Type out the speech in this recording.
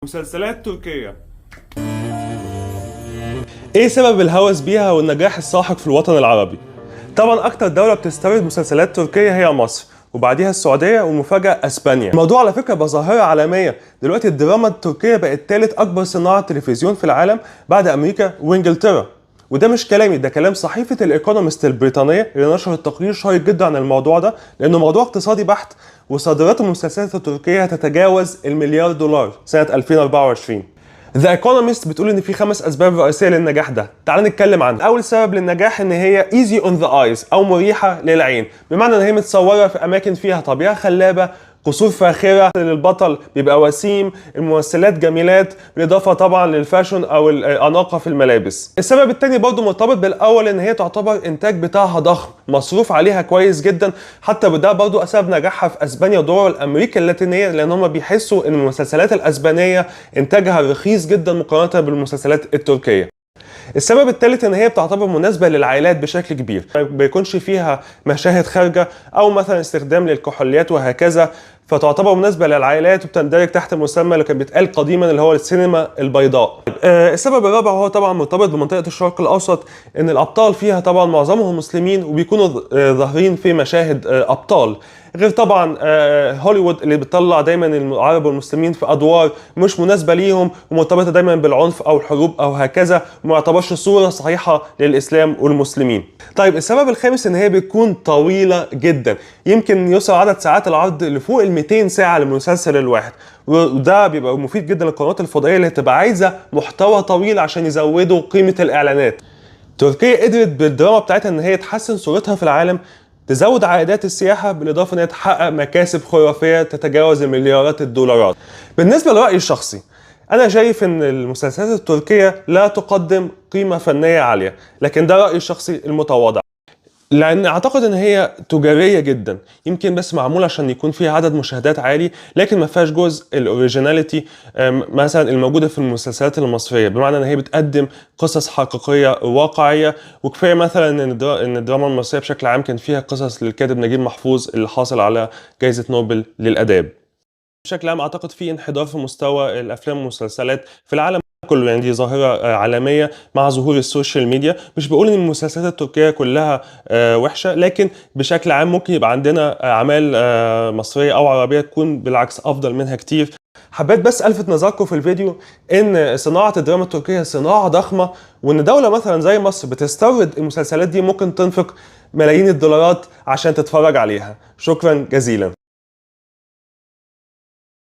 مسلسلات تركية. ايه سبب الهوس بيها والنجاح الساحق في الوطن العربي؟ طبعا اكتر دولة بتستورد مسلسلات تركية هي مصر، وبعديها السعودية، ومفاجأة اسبانيا. الموضوع على فكرة بقى ظاهرة عالمية. دلوقتي الدراما التركية بقت ثالث اكبر صناعة تلفزيون في العالم بعد امريكا وانجلترا. وده مش كلامي، ده كلام صحيفة الإيكونومست البريطانية اللي نشرت تقرير شيق جدا عن الموضوع ده، لأنه موضوع اقتصادي بحت. وصادرات المسلسلات التركية تتجاوز المليار دولار سنة 2024. The Economist بتقول ان في 5 اسباب رئيسية للنجاح ده، تعال نتكلم عنه. اول سبب للنجاح ان هي easy on the eyes او مريحه للعين، بمعنى ان هي متصورة في اماكن فيها طبيعة خلابه، قصور فاخره، البطل بيبقى وسيم، الممثلات جميلات، بالاضافة طبعا لل fashion او الاناقة في الملابس. السبب الثاني برضه مرتبط بالاول، ان هي تعتبر انتاج بتاعها ضخم، مصروف عليها كويس جدا. حتى ده برضه سبب نجاحها في اسبانيا ودول امريكا اللاتينيه، لان هم بيحسوا ان المسلسلات الاسبانية انتاجها رخيص جدا مقارنة بالمسلسلات التركيه. السبب الثالث ان هي بتعتبر مناسبة للعائلات بشكل كبير، ما بيكونش فيها مشاهد خارجه او مثلا استخدام للكحوليات وهكذا، فتعتبر مناسبة للعائلات وبتندرج تحت مسمى اللي كان بيتقال قديما اللي هو السينما البيضاء. السبب الرابع هو طبعا مرتبط بمنطقة الشرق الاوسط، ان الابطال فيها طبعا معظمهم مسلمين وبيكونوا ظاهرين في مشاهد ابطال، غير طبعا هوليوود اللي بتطلع دايما العرب والمسلمين في ادوار مش مناسبة ليهم ومرتبطة دايما بالعنف او الحروب او هكذا، وما يعتبرش صوره صحيحه للاسلام والمسلمين. طيب، السبب الخامس ان هي بتكون طويلة جدا، يمكن يوصل عدد ساعات العرض لفوق ال 200 ساعة للمسلسل الواحد، وده بيبقى مفيد جدا للقنوات الفضائية اللي هتبقى عايزه محتوى طويل عشان يزودوا قيمة الاعلانات. تركيا قدرت بالدراما بتاعتها ان هي تحسن صورتها في العالم، تزود عائدات السياحة، بالإضافة إن هي تحقق مكاسب خرافية تتجاوز المليارات الدولارات. بالنسبة لرأيي الشخصي، أنا شايف إن المسلسلات التركية لا تقدم قيمة فنية عالية، لكن ده رأيي الشخصي المتواضع. لان اعتقد ان هي تجارية جدا، يمكن بس معمولة عشان يكون فيها عدد مشاهدات عالي، لكن ما فيهاش جزء ال originality مثلا الموجودة في المسلسلات المصريه، بمعنى ان هي بتقدم قصص حقيقية واقعيه. وكفاية مثلا ان الدراما المصرية بشكل عام كان فيها قصص للكاتب نجيب محفوظ اللي حاصل على جائزة نوبل للاداب. بشكل عام اعتقد في انحدار في مستوى الافلام والمسلسلات في العالم كله، يعني دي ظاهرة عالمية مع ظهور ال social media. مش بقول ان المسلسلات التركية كلها وحشة، لكن بشكل عام ممكن يبقى عندنا اعمال مصرية او عربية تكون بالعكس افضل منها كتير. حبيت بس الفت نظركم في الفيديو ان صناعة الدراما التركية صناعة ضخمة، وان دولة مثلا زي مصر بتستورد المسلسلات دي، ممكن تنفق ملايين الدولارات عشان تتفرج عليها. شكرا جزيلا.